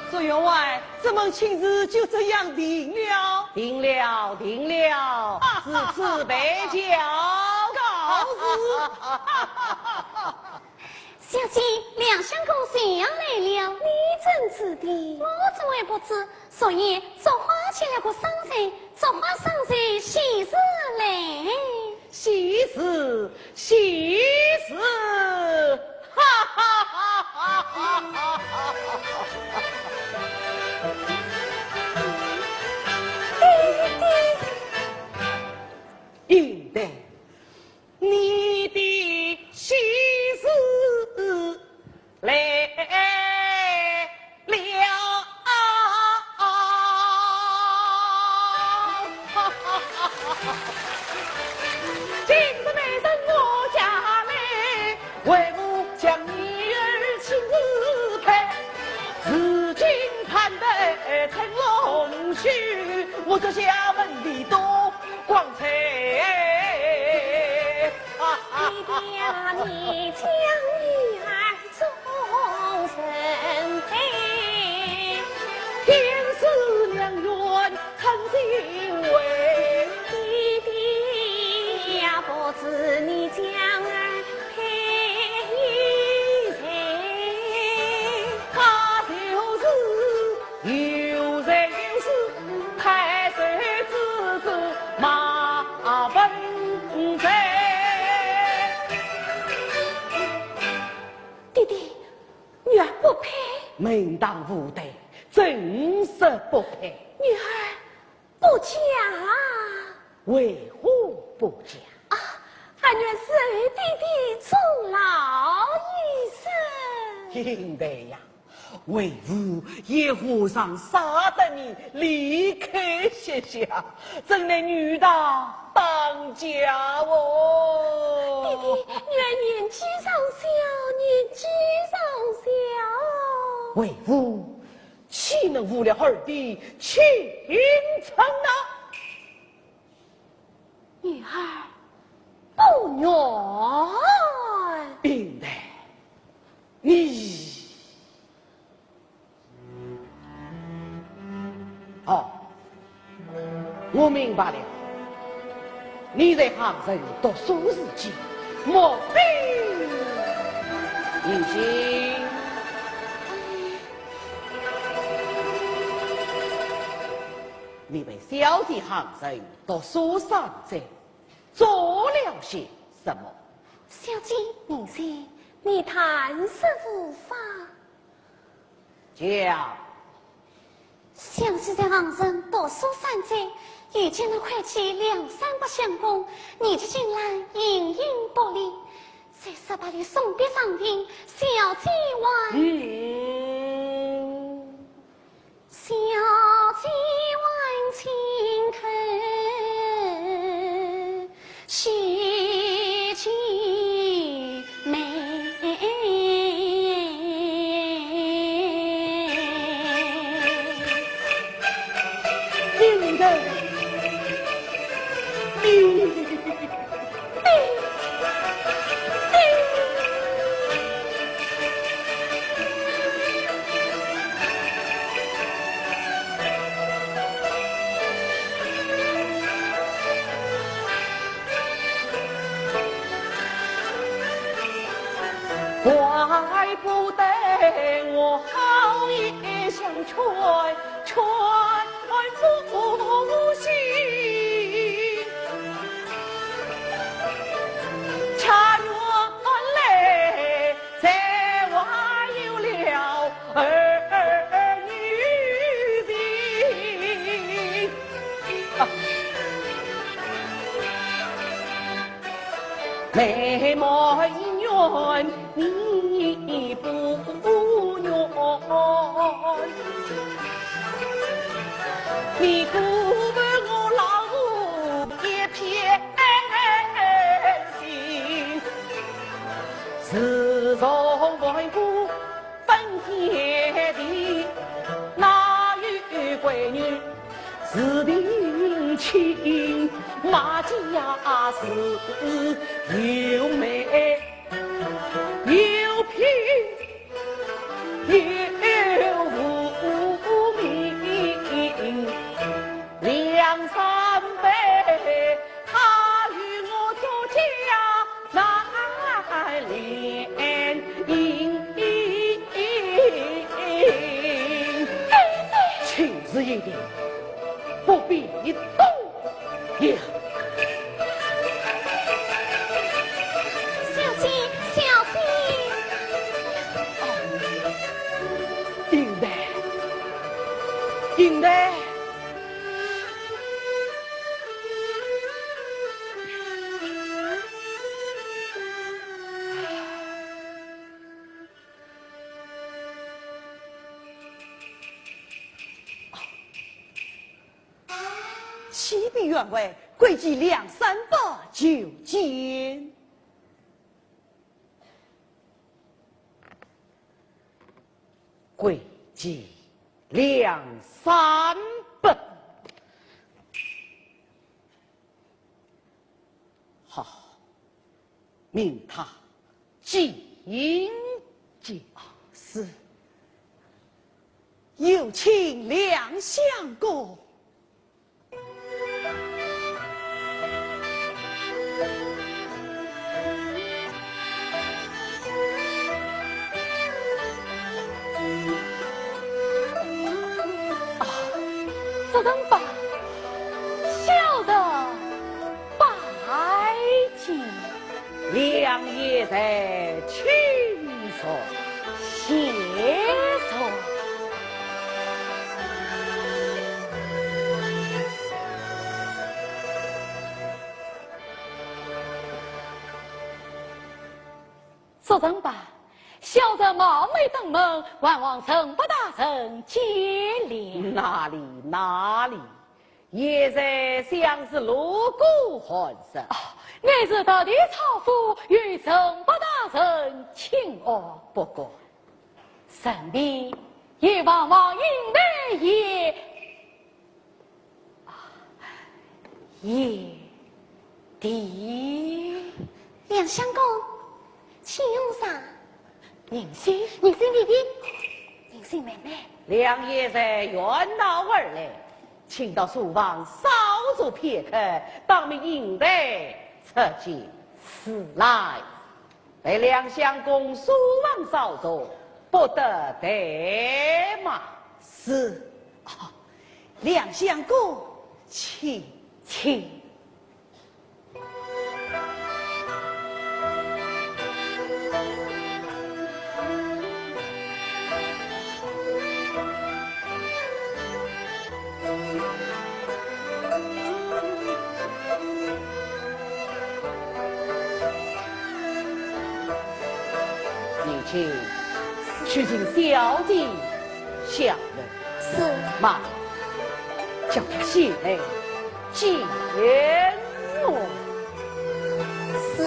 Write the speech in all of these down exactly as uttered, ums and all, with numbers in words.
祝员外，这门亲事就这样定了？定了，定了，此次备交。告辞。小姐，梁相公就要来了。你怎知的？我怎会不知？ 昨夜，烛花接了个商人，烛花商人喜事来。喜事，喜事，哈哈哈哈哈哈！应该 你的喜事来了。今日美人我家来，为父将女儿亲自配，如今盼得成龙婿，我这下问你多 光彩。你爹你将女儿终身配，天赐良缘称心为。爹爹呀，不知你将儿配与谁？他就是 有人有势，太守之子马文才。爹爹，女儿不配。门当户对，正是不配。女儿不嫁。为何不嫁？啊，儿女是为爹爹终老一生。应该呀， 为父也何尝舍得你离开膝下，怎奈女大当嫁哦。爹爹，女儿年纪尚小，年纪尚小。为父岂能误了儿的前程呢？ 女儿不愿。应该，你……哦，我明白了。你在杭州读书时期，莫非……你……你为小姐杭州 读书三载，做了些什么？小姐，你说，你谈是无妨。讲。小姐在杭州读书三载，遇见了会稽梁山伯相公，年纪轻来形影不离，在十八里送别场景，小姐还……嗯。 小姐还轻叩须须眉。应该，你 怪不得我好意相劝，劝不醒。恰原来在外有了儿女情。啊，妹妹愿你不愿，你辜负我老父一片定亲，马家是有名有姓，有名。梁山伯，他与我做家难联姻。对对，情是一定，不必多言。小姐，小姐。哦，英台，英台。 启禀员外，跪祭梁山伯求见。跪祭梁山伯。好，命他进见。是。有请梁相公。 啊，这人吧，小人拜见。梁贤才请坐。谢坐。 说人吧，小人冒昧登门，还望陈伯大人见谅。哪里，哪里，贤才想是路过寒舍。哦，乃是特地操府，与陈伯大人请安。不敢。顺便也望望英台爷 贤弟。梁相公，请用茶。银心。银心弟弟，银心妹妹。梁贤才远道而来，请到书房稍坐片刻，当面英台出见。是。来，陪梁相公书房稍坐，不得怠慢。是。啊， 梁相公，请。请。你去，去请小姐下来。 是。慢，叫她起来见我。是。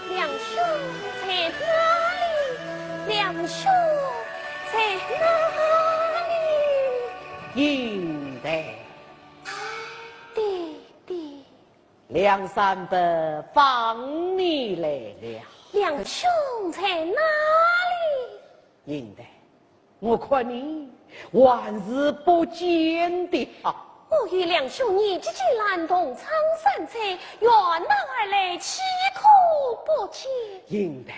梁兄在哪里？梁兄在哪里？英台。爹爹。梁山伯放你来了。梁兄在哪里？英台，我看你还是不见得好。我与梁兄年纪既烂，同窗三载，远道而来，岂可不见？应台，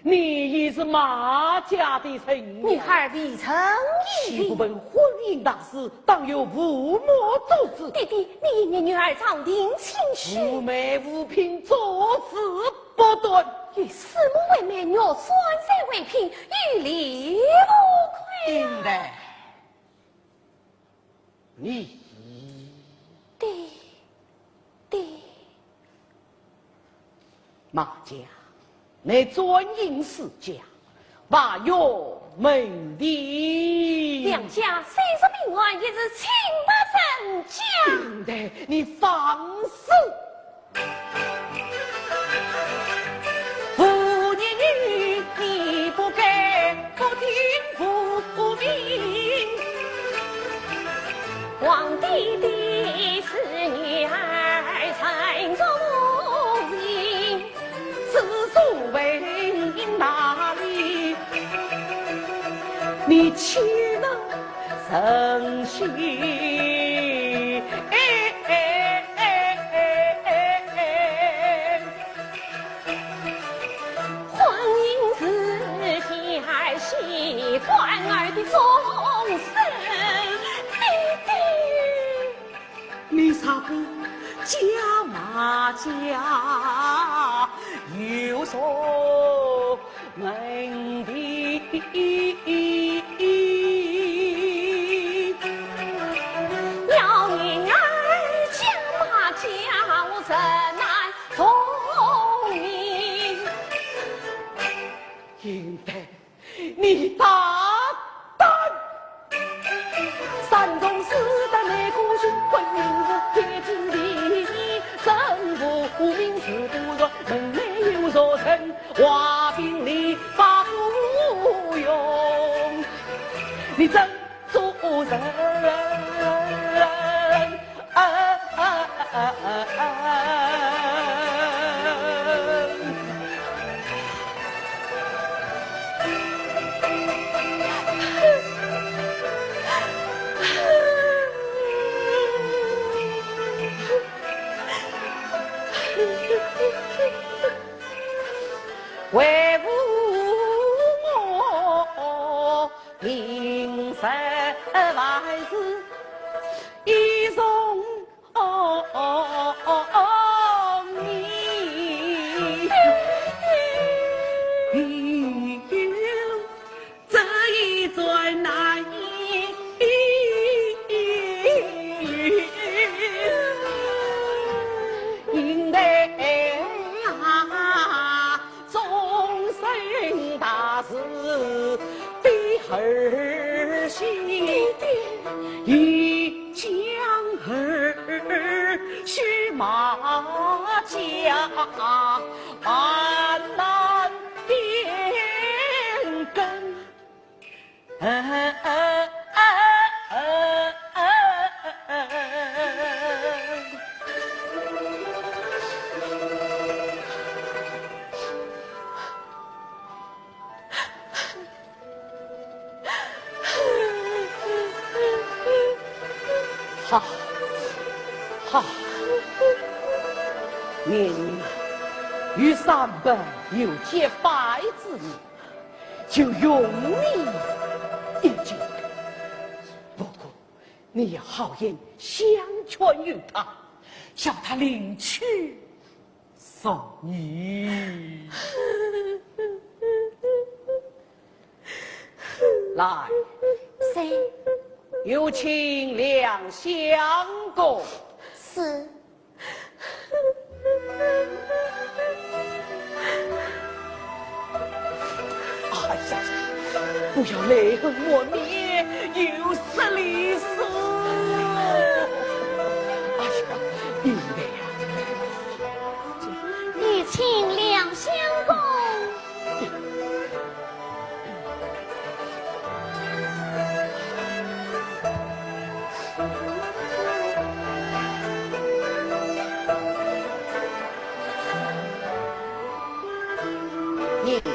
你已是马家的人了。女儿未曾莺莺。岂不问婚姻大事，当由父母做主。爹爹，你一言女儿常听清许。无媒无凭，做事不端。与师母为媒，玉簪为聘，有理无亏啊。应台， 你爹爹。马家，乃簪缨世家，排学门第。梁家虽是名门，也是清白人家。应台，你放肆！ 无义女，你不该不听父命。皇帝的是女儿曾做母亲，是所为哪里？你岂能 诚心。婚姻是天儿戏，官儿的终身。爹爹，你啥个家马家有所 门第。要女儿家马家，我怎难从命？应台，你大胆！ 山东四大内科举，昆明府天经地义，人无名字不说，门内有座人，话并理发无用。你真做人啊！ 为父我平生万事一从你。这一转难应台啊，终身大事非儿戏，一将儿去马家，半难变更。 好，好，你与三伯有结拜之意，就容你一计。不过，你要好言相劝于他，叫他另娶 送你。来，谁？有请梁相公。是。哎呀，不要泪痕满面，又失礼数。哎呀，应台呀， 有请梁相公。应台，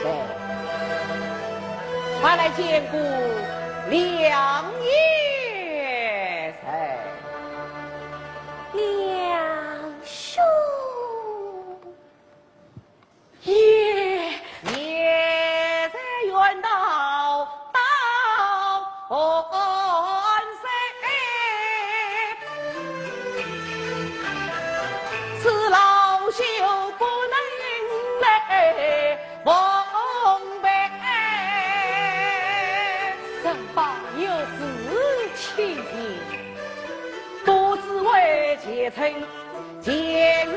快来见过梁贤人。曾结冤仇，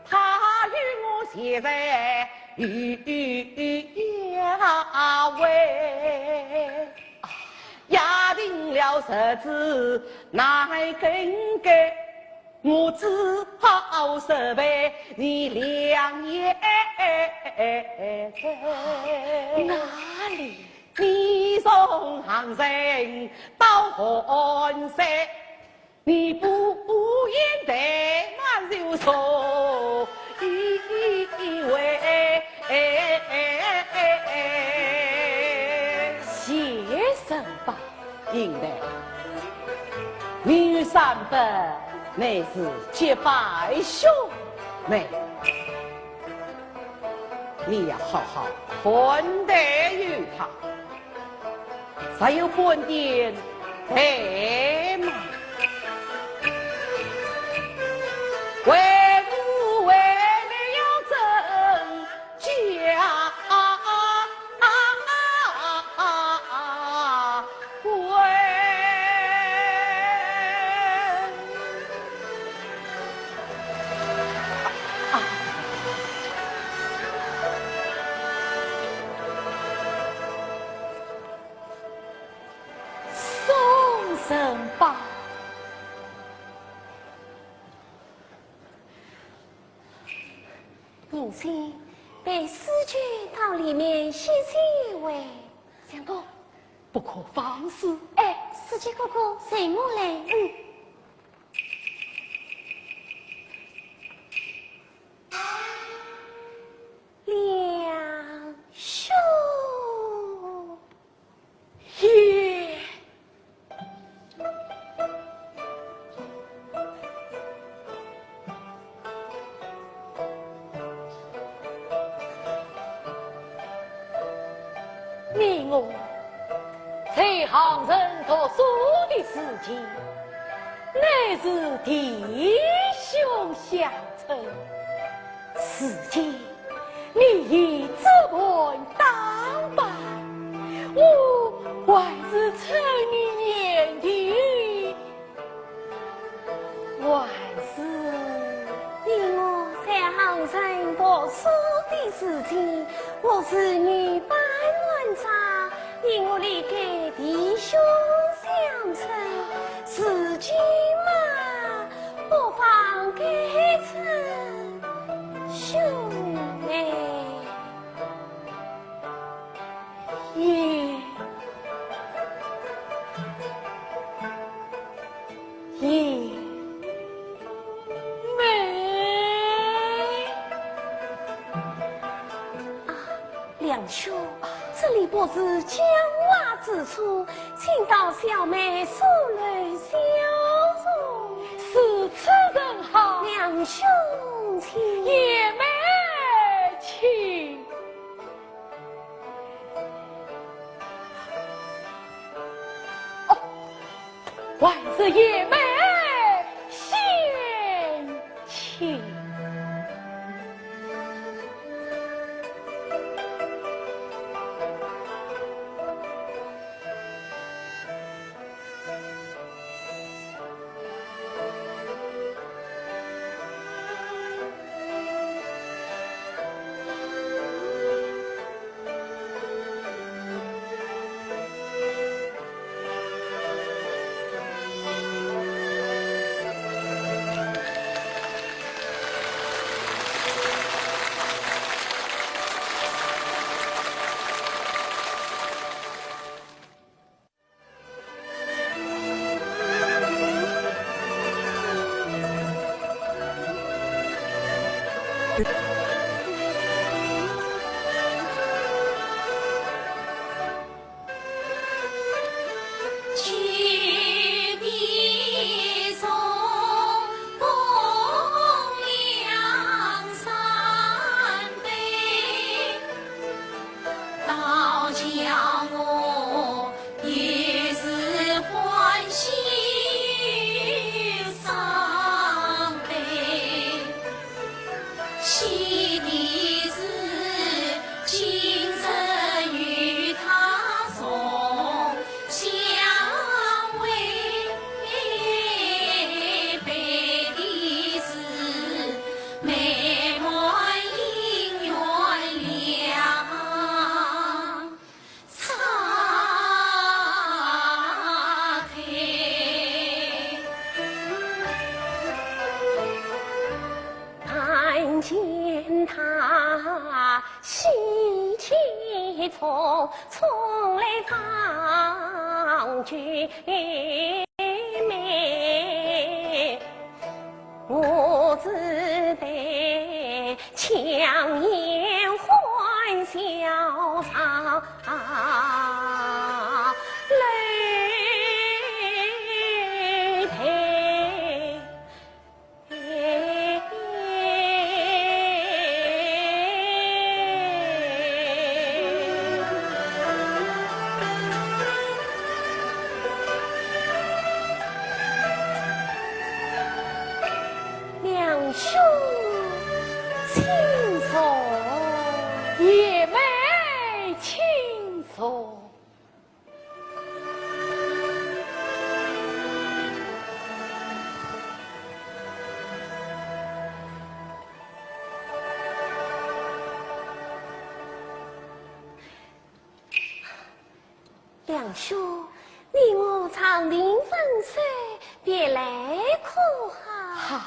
他与我结在余下位，压定了日子难更改，我只好责备你两言。哪里？ 你从杭城到寒山，你不言怠慢就错一回。谢神保。应的，你与三伯乃是结拜兄妹。 你要好好款待于他，才有半点怠慢。为父为了要增加官。 送人吧。 云仙，陪四姐到里面歇息一会。相公。不可放肆。哎，四姐哥哥，随我来。嗯。梁兄。 爷。你我在杭城读书的时节，乃是弟兄相称，如今 你已做官当拜，我还是称你贤弟，还是……你我在杭城读书的时节，我是女扮男装，你我理该弟兄相称，如今嘛，不妨改称 兄妹。爷。爷。妹。啊，梁兄，这里不是讲话之处， 请到小妹书楼消愁。如此甚好。梁兄请。爷妹请。哦，还是爷妹先请。喜气匆匆来访君美，我只得强颜欢笑上楼台。 梁兄请坐。贤妹请坐。 梁兄，你我长亭分手，别来可好？好，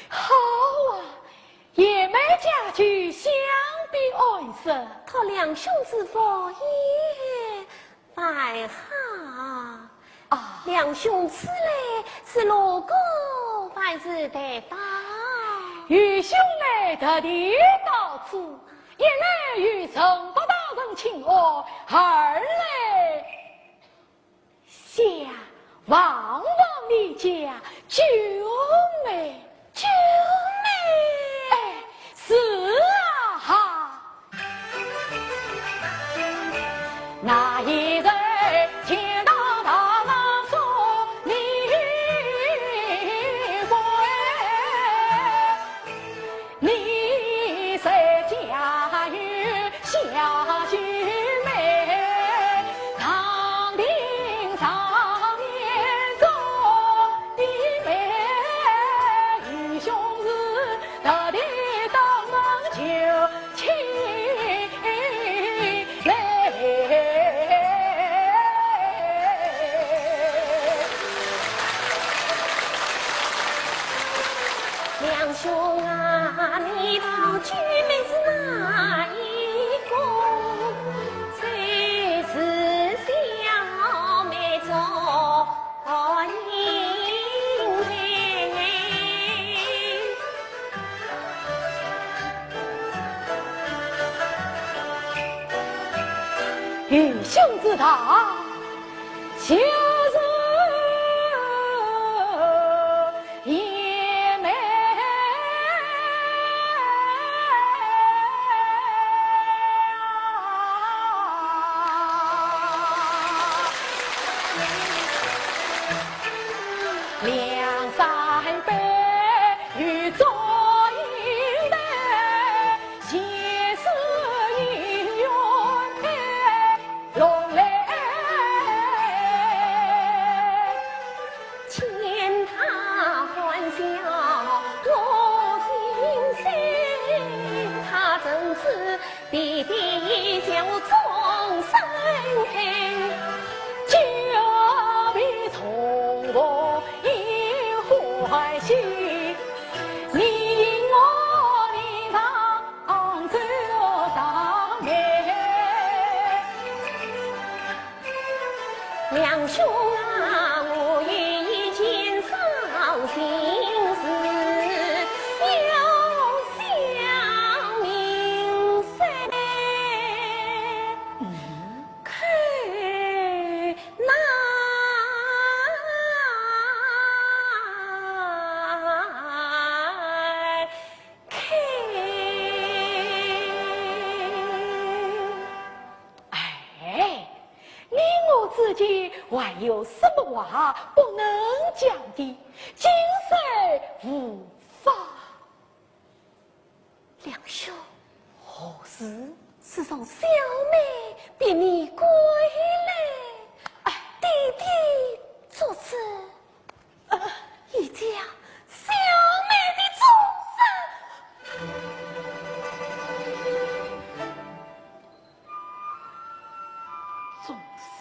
好啊，贤妹佳句，想必安生。托梁兄之福，也 还好。啊。梁兄此来是路过，还是特到？愚兄来特地到此，一来与陈伯大人请安，二来想望望你家九妹。 九妹？哎，是啊哈。那一日见到大郎送你归，你在家有 小兄妹，长亭上面做的媒，愚兄是特地登门求亲来。 梁兄啊，你道九妹是哪一个？就是小妹祝英台。愚兄知道， 就是贤妹。两三杯与祝英台，前世姻缘配 龙来见他欢笑我心碎，他怎知弟弟叫我终身恨，久别重逢应欢喜，你我年长 杭州上面。梁兄啊，我有一件伤心事，要想明白。嗯。可奈 哎，你我之间还有什么话不能讲的？今生无话。梁兄，何事？自从小妹比你归来，哎，爹爹做主 呃，已将小妹的终身，终身。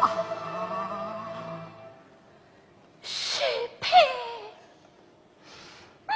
啊，许配。 妈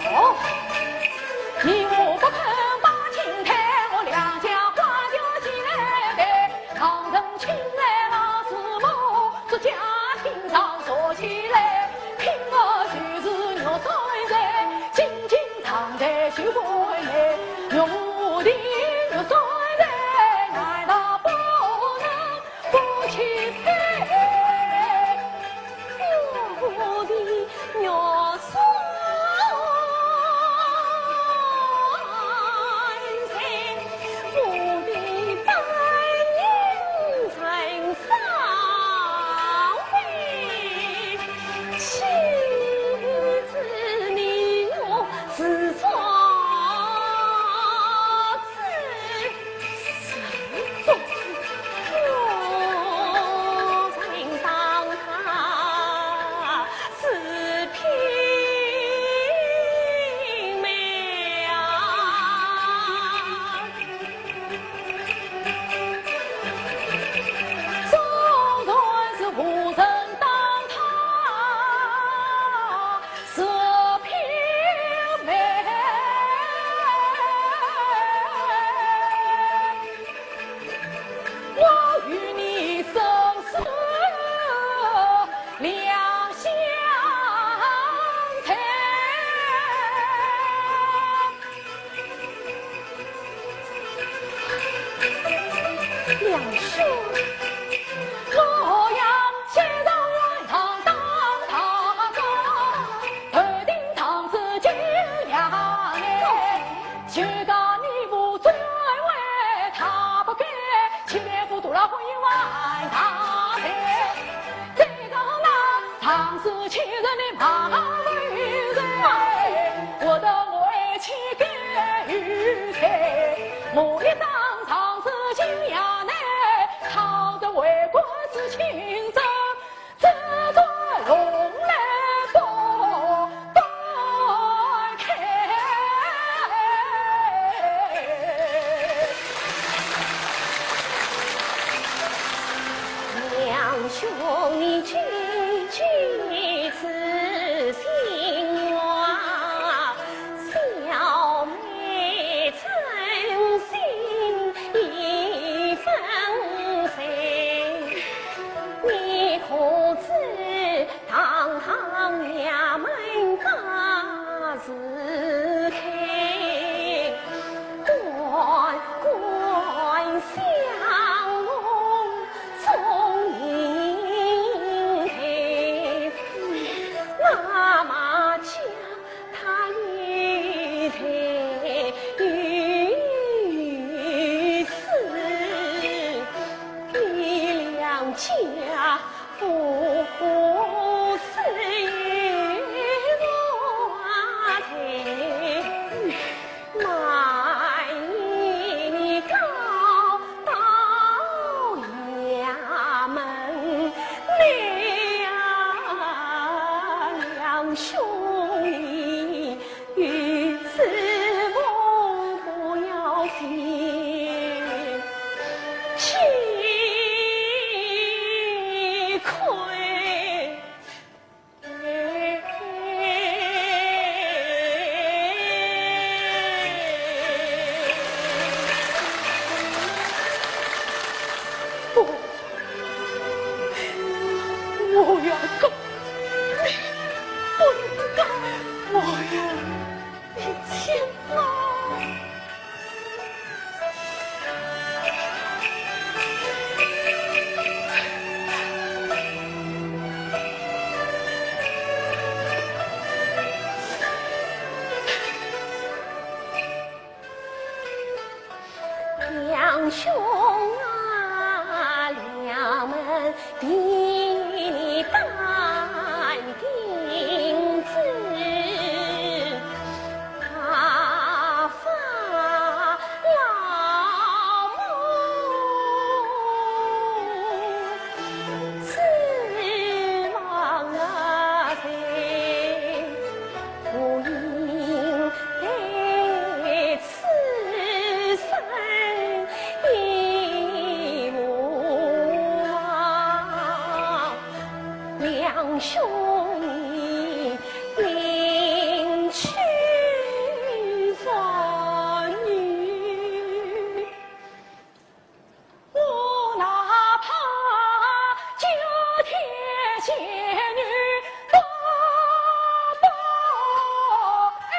哦，你我不肯把情谈，我两家花轿起来的，唐人请来老师傅，做家庭上坐起来，拼我就是玉山人，金金常在秀花梅，玉帝玉山人，难道不能 夫妻配，我的玉山人，我的百年人，少为妻子，你我自作主。 梁兄， 梁兄，你句句此心话，小妹真心两兄啊，两门比你担定子，大发老母，指望啊谁？ 不应对此生一母啊，两兄你另娶转女。 我哪怕九天仙女都不爱。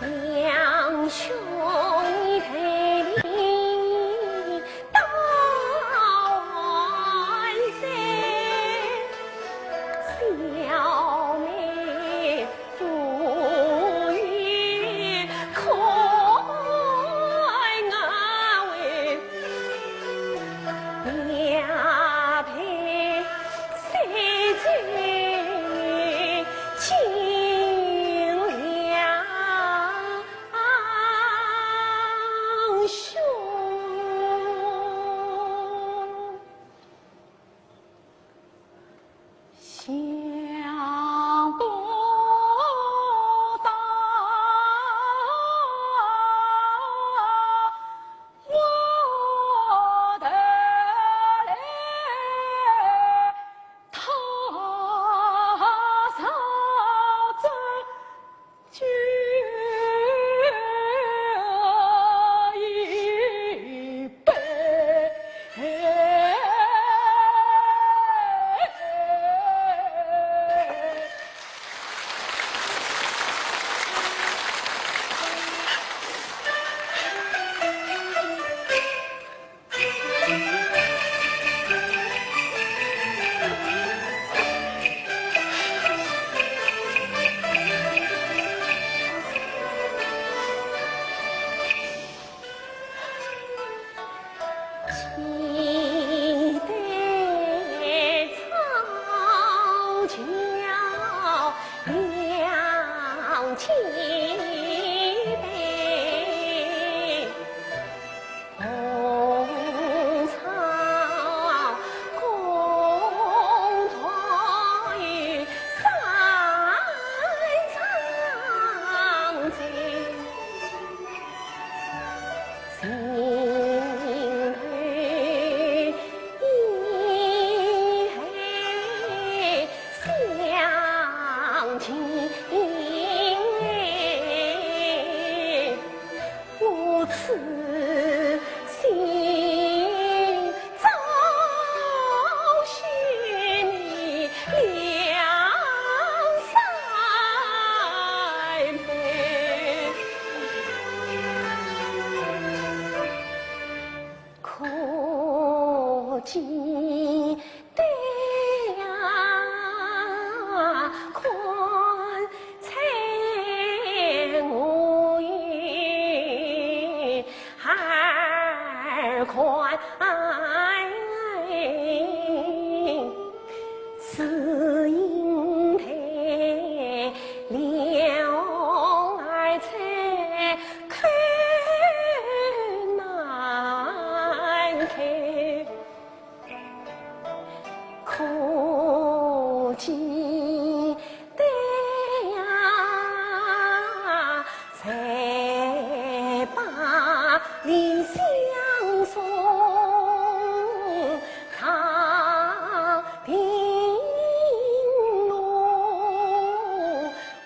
两兄弟到晚间，小妹不语，看我为 两杯水酒敬两兄。 想不到我的嘞，他朝着酒一杯。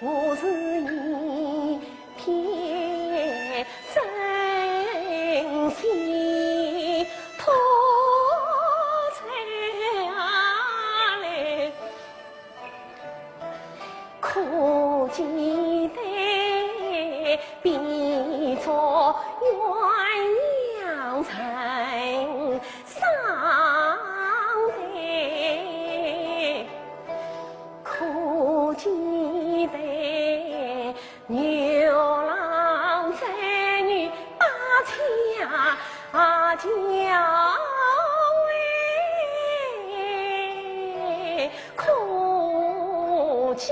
我是一片真心托在来，可见得比作鸳鸯成双的。 可见得牛郎织女把家教哎，可见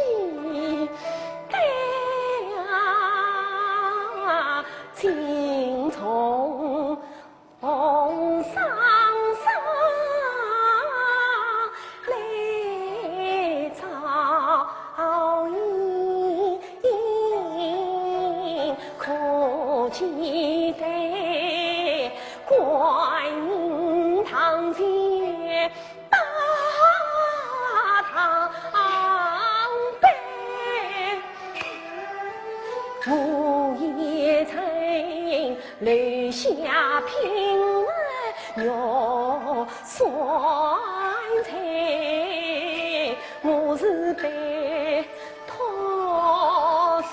得啊，精忠 红双双来照应，可见得观音堂前大堂杯，无言成 留下平安玉山财，我是被托师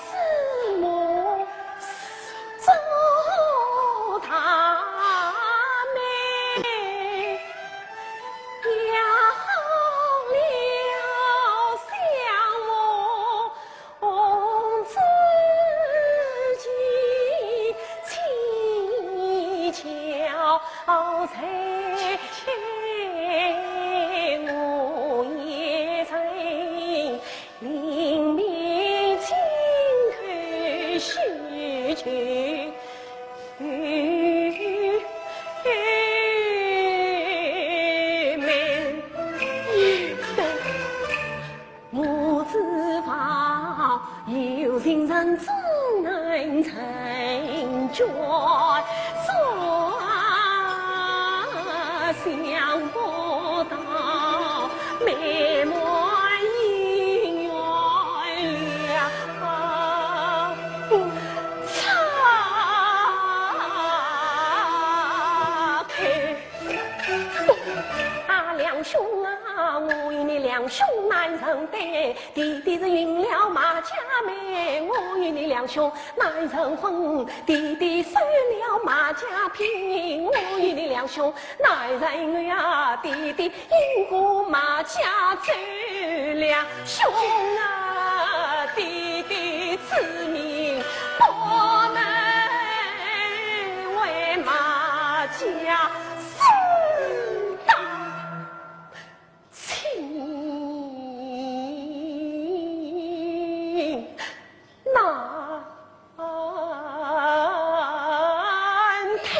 母做大媒，养好了相公 红子记，乞巧在我也曾灵敏金口许求。 我知否，有情人终难成眷，所想不到美满姻缘了。 啊，梁兄啊，我与你梁兄难成对，弟弟是寻了马家媒，我与你梁兄难成婚。弟弟收了马家聘，我与你梁兄难成缘啊，弟弟因故马家走了。 兄啊，弟弟之命不能为马家死当亲难退。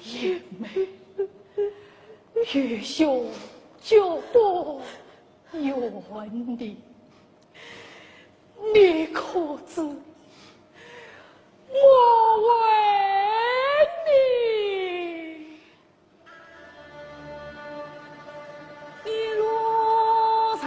贤妹，愚兄救不圆你，你可知我为你一路上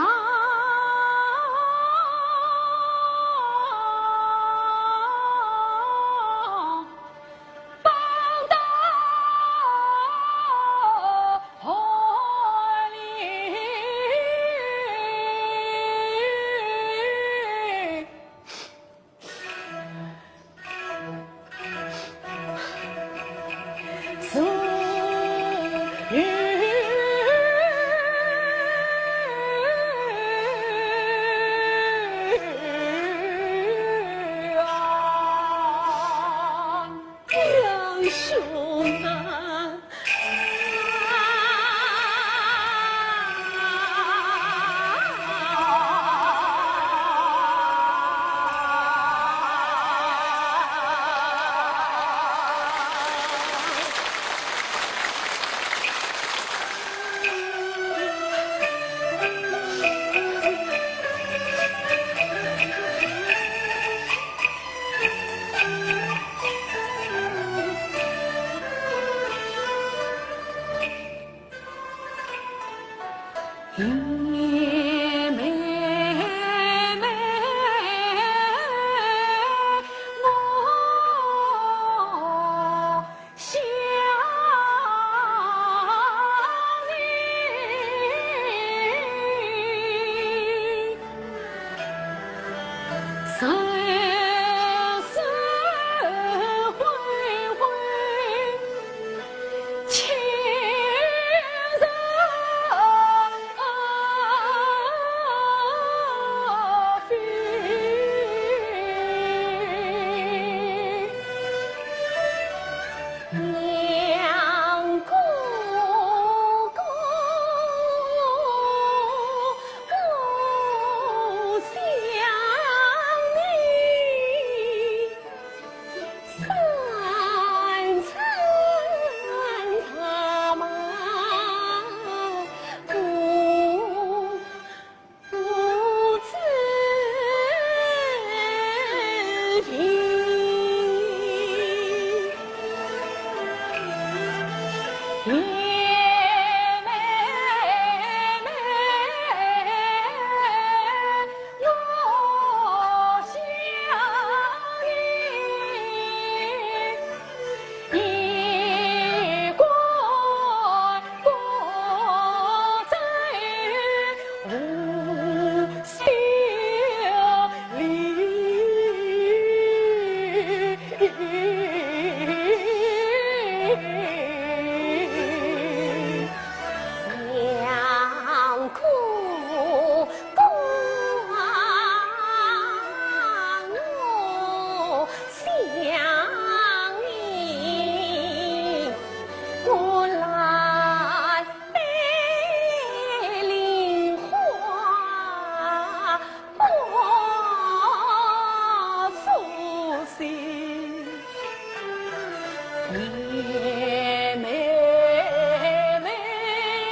妹妹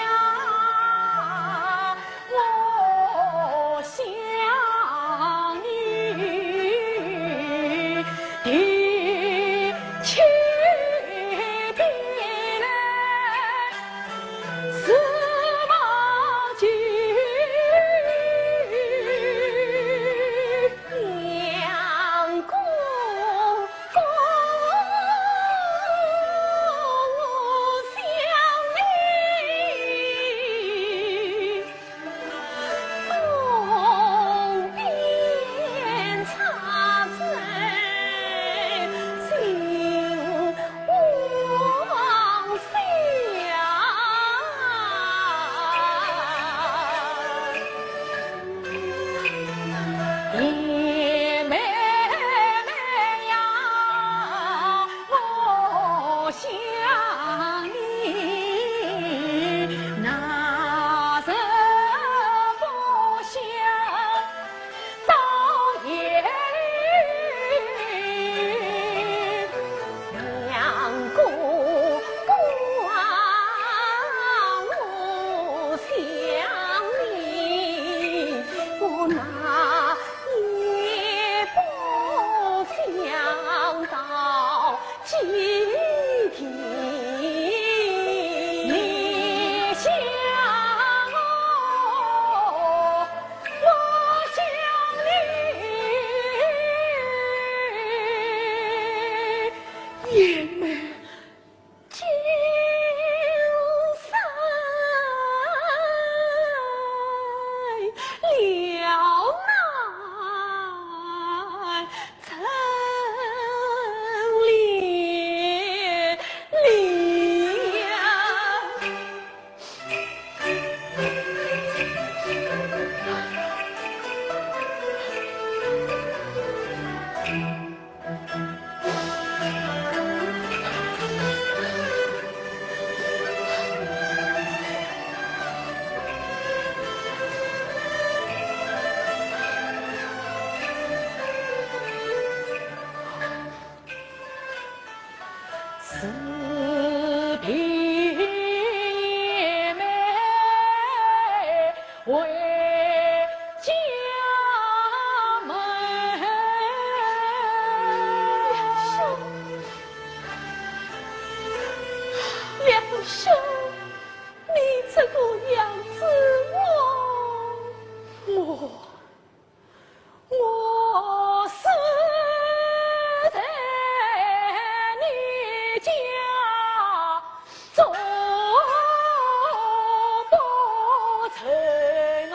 呀，我想你的情比来是忘记。 娘，公公，我想你，东边插针心 王相。妹妹呀，我想你，那日不想 到夜里，娘，公公，我想你，我哪里不想到 几天。你想我，我想你。贤妹，今生了难 成连理呀。自闭眼眉回家门。梁兄，梁兄，你这个样子，我，我 我死在你家做不成啊！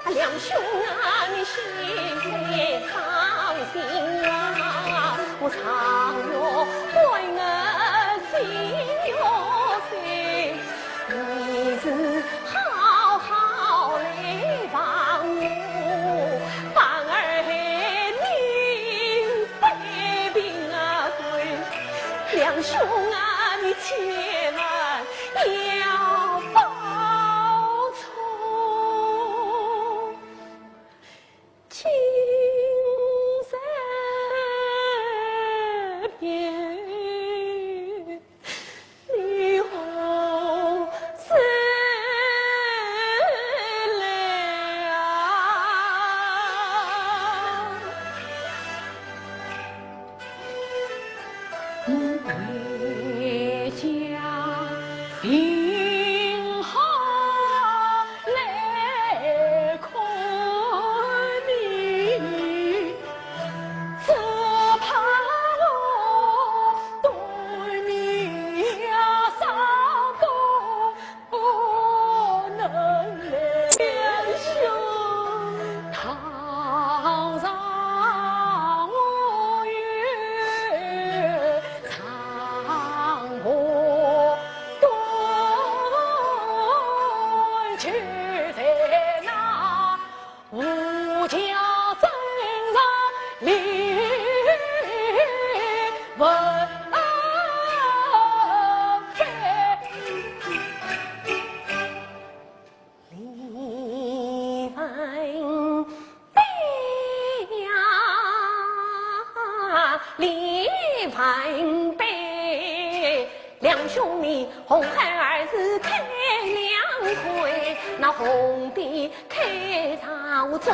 梁兄啊，你先放心啊，我常有关恩心有罪。 你是好好来帮我，反而害你背病啊！对，梁兄啊，你千万要报仇。 今日边，南北两兄弟，红孩儿是开两块，那红的开朝祝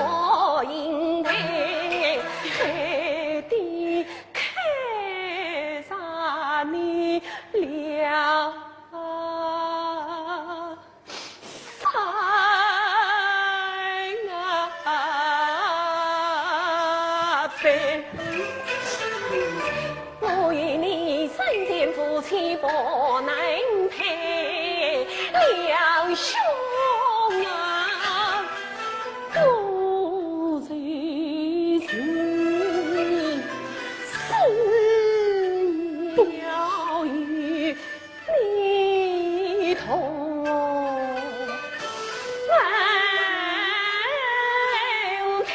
英台，黑的开啥呢了？ 三啊，我与你生前夫妻不能配，两兄啊，不如死，死也要与 你同安泰。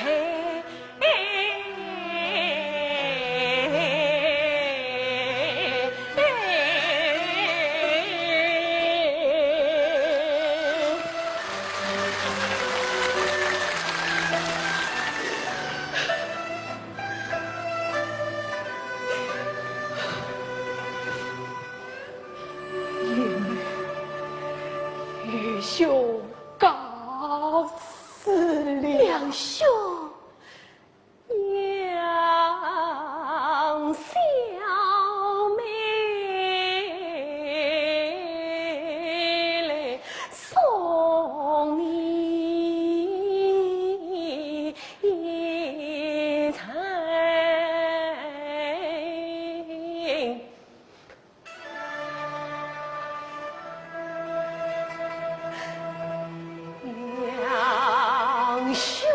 愚兄告辞了。两兄。杨小妹来送你一程。 杨兄。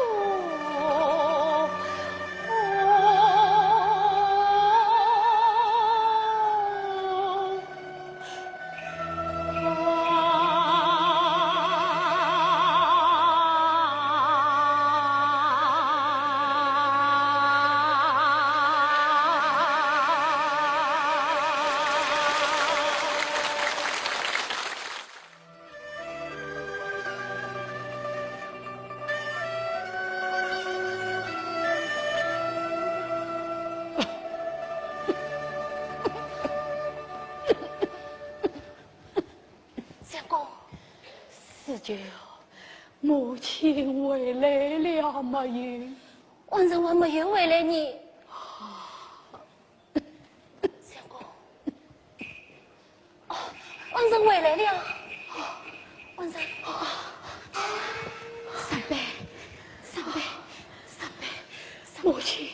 相公。四舅，母亲回来了没有？晚上还没有回来呢。 相公。哦，恩人回来了。恩人。三伯，三伯，三伯，三伯。母亲，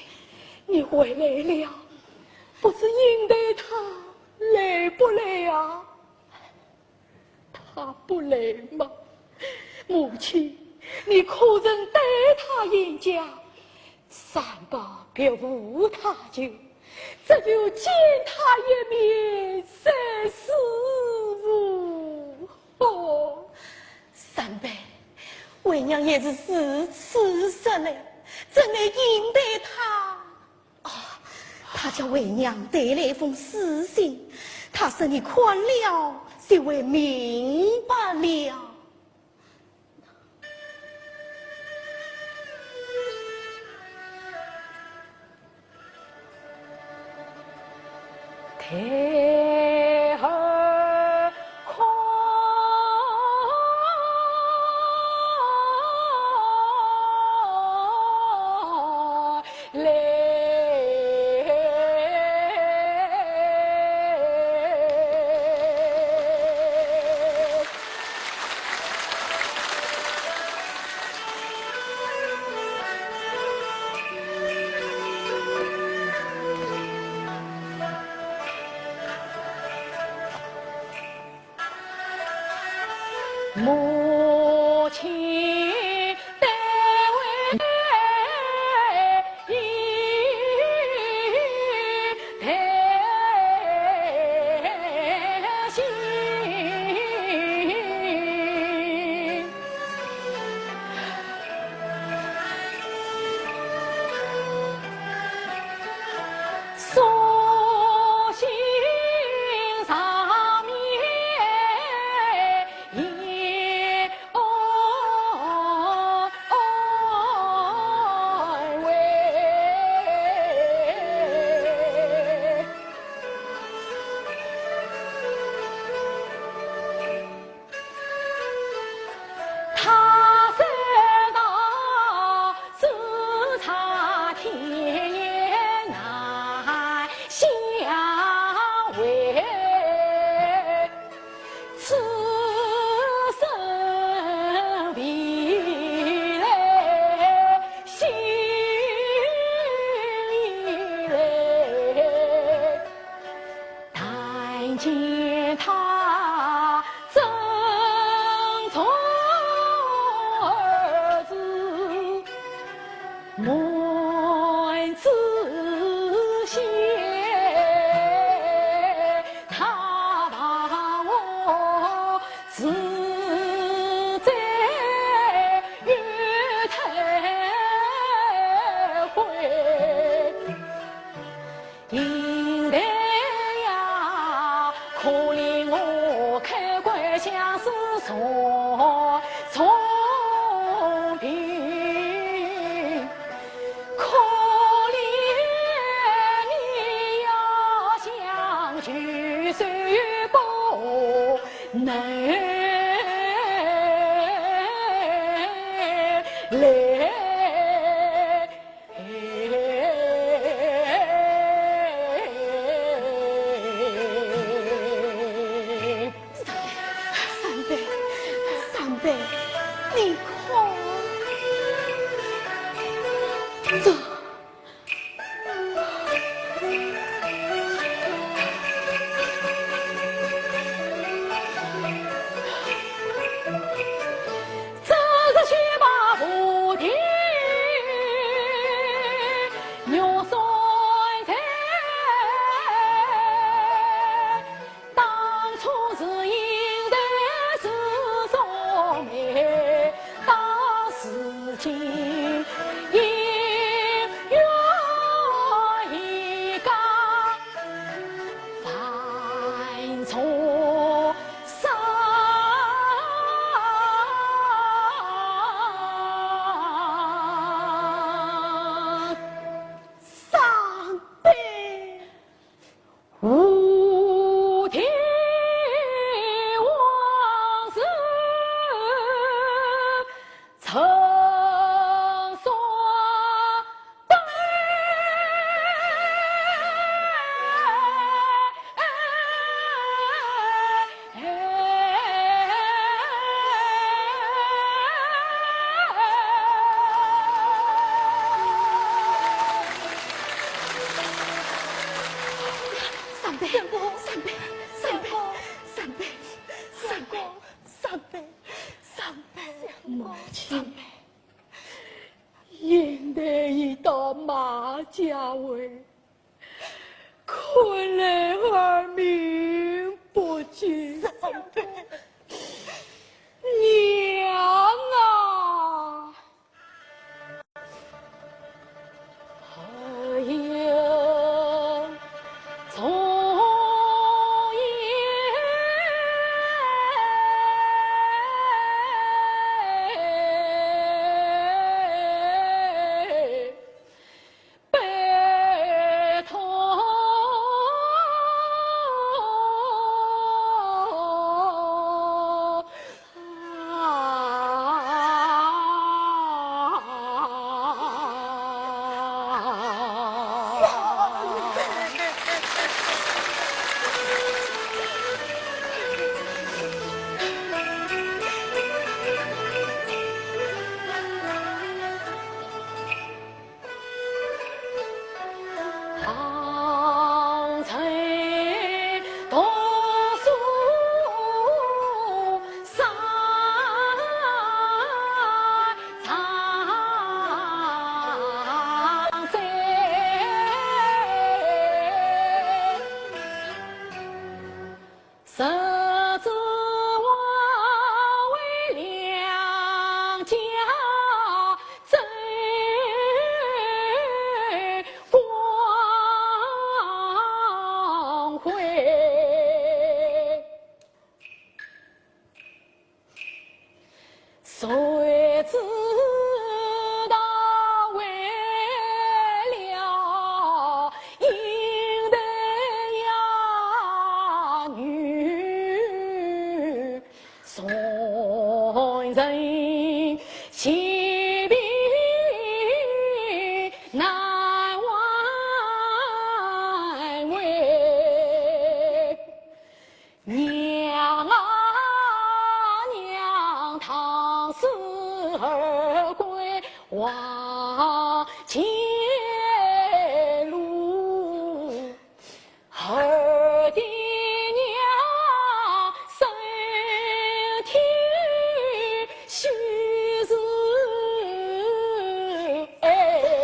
你回来了，不知英台她来不来呀？ 她不来吗？母亲，你可曾对她言讲，三伯别无他求，只求见她一面，实是无。哦，三伯，为娘也是如此说来，怎奈英台她 哦，她叫为娘带来一封书信，她说你看了，就会明白了。满子写他把我自在月台会。 银台呀，可怜我开关相思重重病，可怜你呀，想救谁不能来。 三伯，三伯，你看。这， 当初是应得是说媒，到如今应愿一个犯错。 三伯。无天王是成双 三伯，三伯，三伯，三伯，三伯，三伯，母亲。 现在已到马家围，看来儿命不久。娘啊！ 娘啊娘，唐诗儿归黄泉路。 儿的娘，身体虚弱，哎。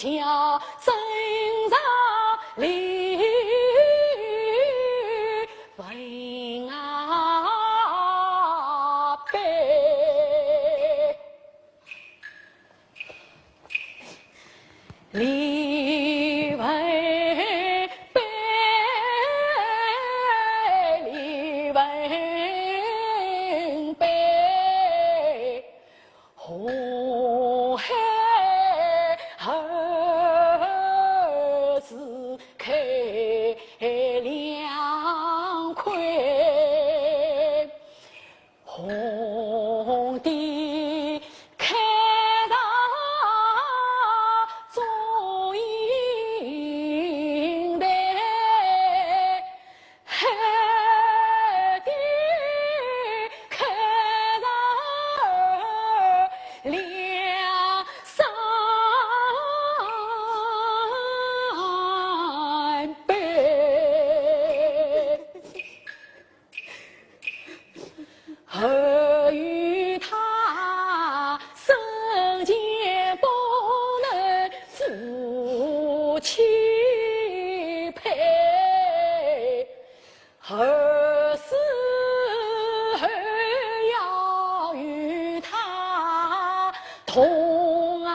叫正常里文啊悲。 李文悲，李文悲，红黑二字开两块。 红的开上祝英台，黑的开上梁山伯。 还有他生前不能夫妻配，后世还要与他同啊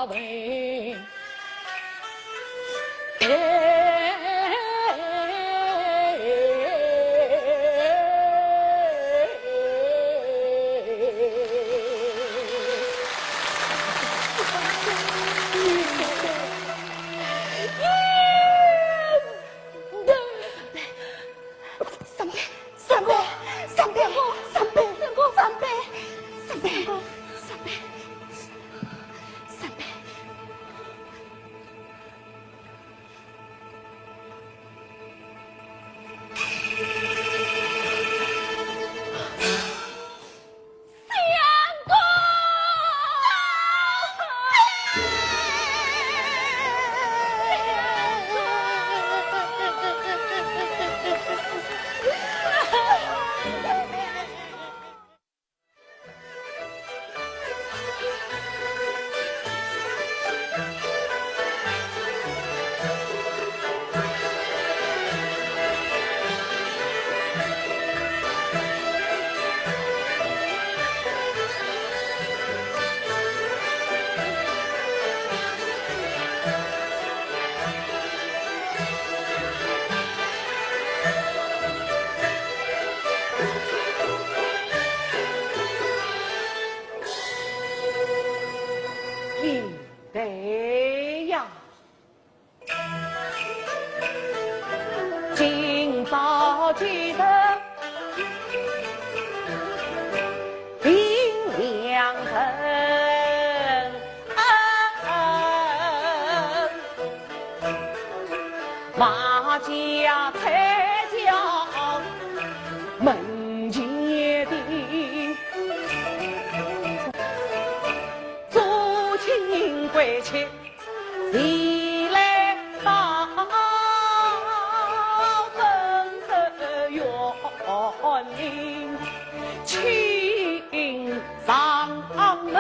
坟。 三杯，三杯，三杯，三杯，三杯，三杯，三杯，三杯。相公！李代呀，今朝既是平凉人，马家菜叫门前的。 做亲归去，前来到本院里请上门。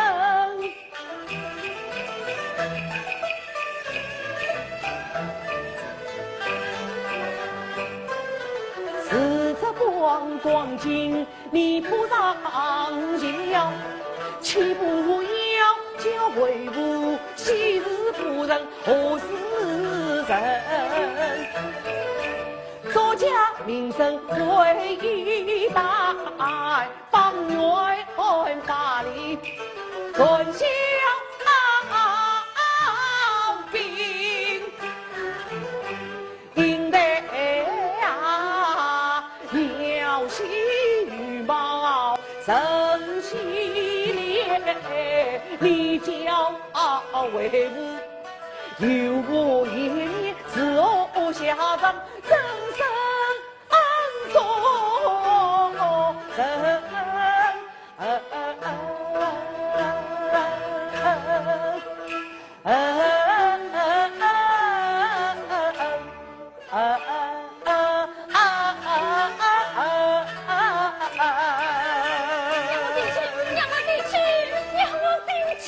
时值光光景， 你不上前，岂不要叫为父？昔日不仁何时成？作家名声为大，方圆百里，传小兵。 应得啊，描写容貌神气烈，你叫为父，有何一言，如何下场，怎生恩重成？ 让我进去，让我进去，让我进去。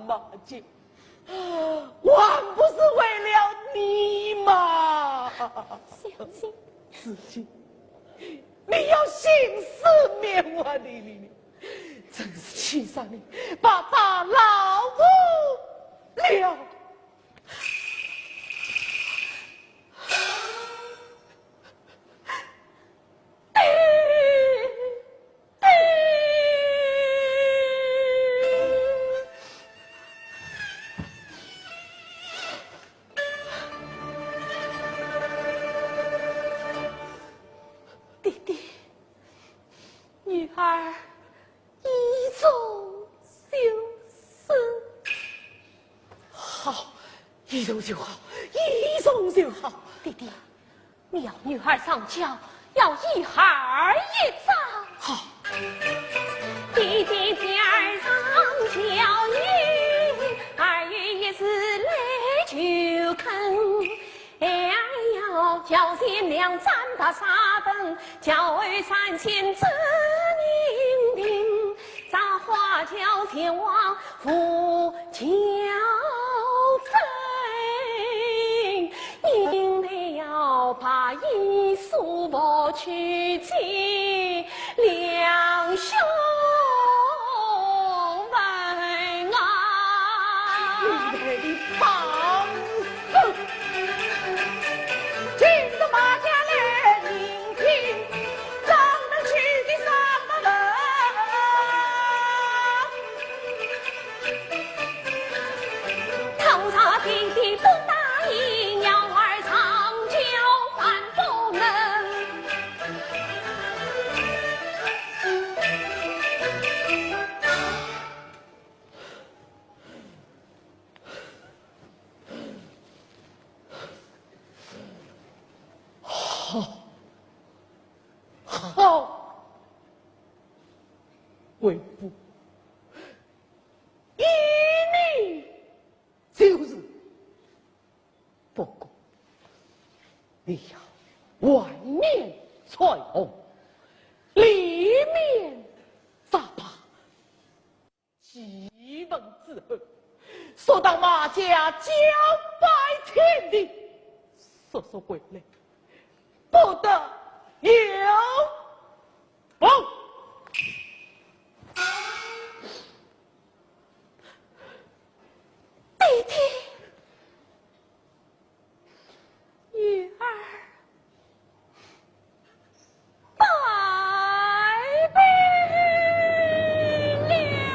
马家，还不是为了你吗？小姐。如今，你要心思面活的，你，你，真是气煞你，把大老婆了。爹爹，女儿 一从就死。好，一从就好，一从就好。爹爹，你要女儿上轿，要一孩儿一张。好。爹爹，女儿上轿，一孩儿一字来就肯。 哎呀，轿前两盏大纱灯，轿后三千紫禁亭，扎花轿前王扶轿正，银台摇摆一束佛去见 两兄妹啊。你放肆！今日马家来迎亲，张灯结彩上门。倘若爹爹不答应，要儿上轿还不能。 好，好，为父依你就是。不过，你要外面穿红，里面扎白。 祭文之后，速到马家交拜天地，速速回来，不得有误。爹爹。 女儿拜别了。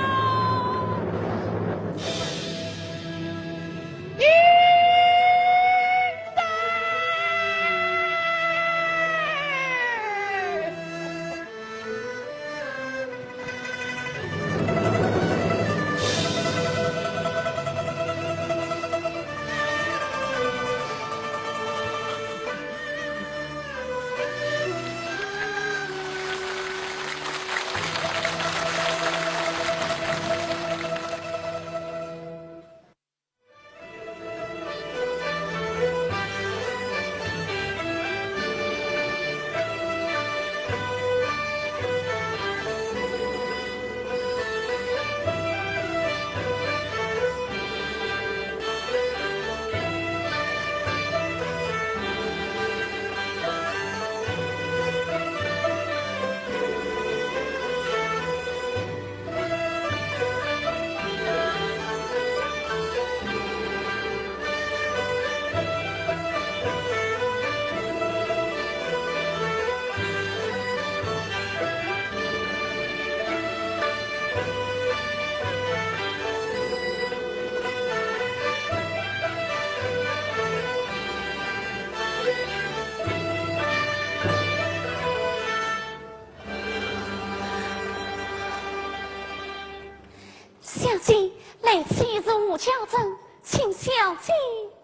小姐，来此是无轿证，请小姐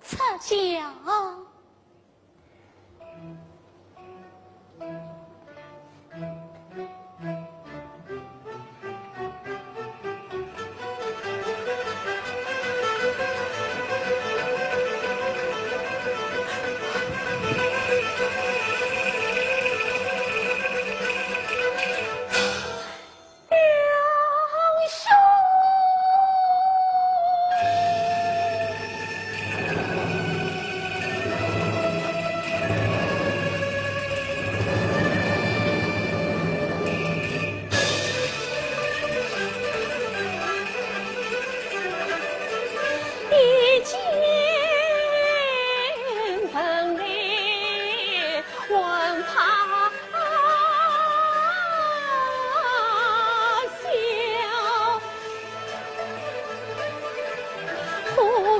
出轿。 两兄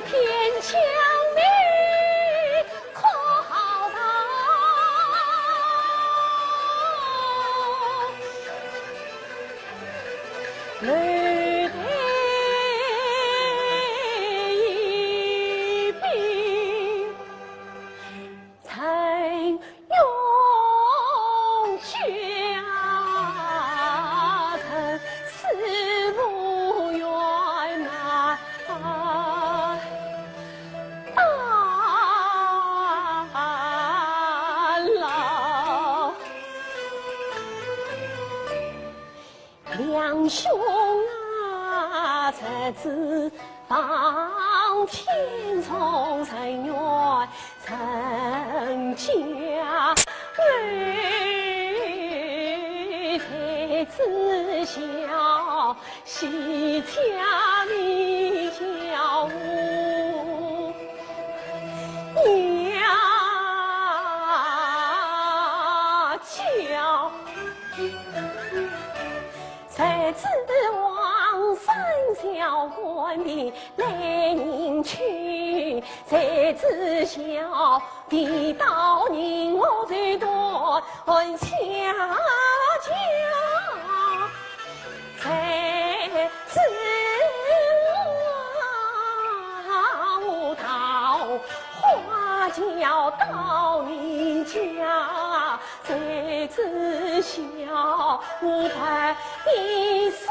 天降美可好报？楼台一笔成永久，四无缘呐。 啊，老梁兄啊，才子当天从人愿成家，为才子孝。 西家你叫我呀叫，才子王孙小官的来迎娶，才子孝 地道人我最断下家，才子我桃花桥到你家，才子孝我白送。